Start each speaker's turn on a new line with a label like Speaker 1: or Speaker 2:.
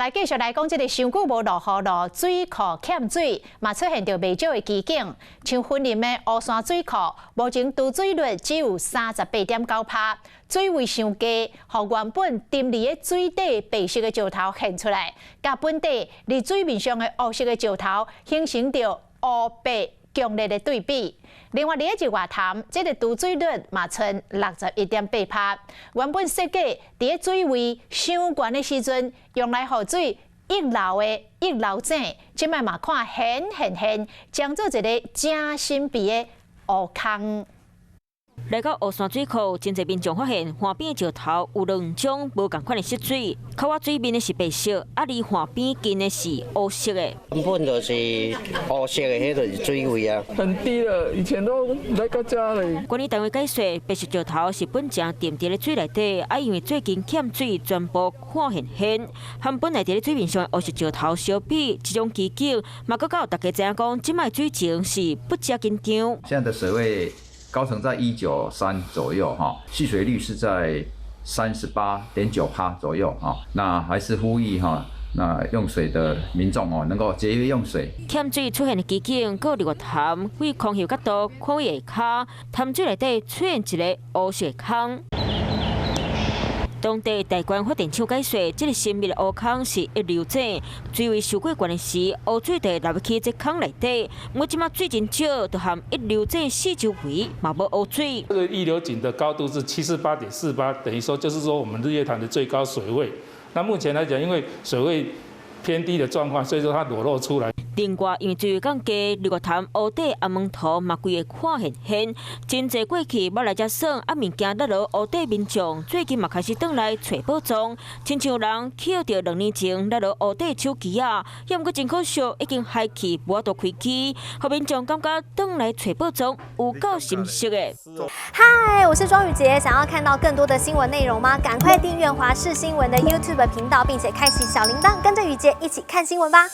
Speaker 1: 來繼續來講，這个傷久無落雨咯，水庫欠水，嘛出現著袂少的奇景。像雲林的烏山水庫，目前貯水率只有38.9趴，水位傷低，予原本沉佇咧水底白色的石頭現出來，佮本底佇水面上的烏色的石頭形成著烏白強烈的對比。另外，佇咧日月潭，這个貯水率嘛賰61.8趴。原本設計佇咧水位傷懸的時陣，用來予水溢流的溢流井，這擺嘛看現現現，將做一个誠神秘的烏空。
Speaker 2: 來到烏山水庫，真濟民眾發現岸邊的石頭有兩種無仝款的色水，靠倚水面的是白色，啊離岸邊近的是烏色的。
Speaker 3: 根本就是烏色的，彼就是水位啊。
Speaker 4: 很低了，以前都來到遮咧。
Speaker 2: 管理單位解釋，白色石頭是本前沉佇咧水內底，啊因為最近欠水，全部看現現。和本來佇咧水面上的烏色石頭相比，這種奇景嘛，閣較予大家知影講，這擺水情是不遮緊張。
Speaker 5: 現在的水位高層在193左右，哈，蓄水率是在38.9趴左右，哈，那還是呼籲哈，那用水的民眾哦，能夠節約用水。
Speaker 2: 欠水出現的奇景，閣日月潭為空氣角度看下跤，潭水內底出現一个烏色空。當地大觀發電廠解說，這个神秘的烏空是溢流井，水位傷過懸的時，污水就會流入去這空內底。毋過這馬水真少，就和溢流井四周圍嘛無污水。
Speaker 6: 這个溢流井的高度是78.48，等於說就是說我們日月潭的最高水位。那目前來講，因為水位偏低的狀況，所以說它裸露出來。
Speaker 2: 另外，因為水位降低，日月潭湖底阿門塗嘛規个看現現，真濟過去捌來遮耍，啊物件落落湖底民眾，最近嘛開始轉來揣寶藏，親像人抾著2年前落落湖底手機仔，猶毋過真可惜，已經害去無法度開機，予民眾感覺轉來揣寶藏有夠心息的。
Speaker 7: 嗨，我是莊宇傑，想要看到更多的新聞內容嗎？趕快訂閱華視新聞的 YouTube 頻道，並且開啟小鈴鐺，跟着宇傑一起看新聞吧。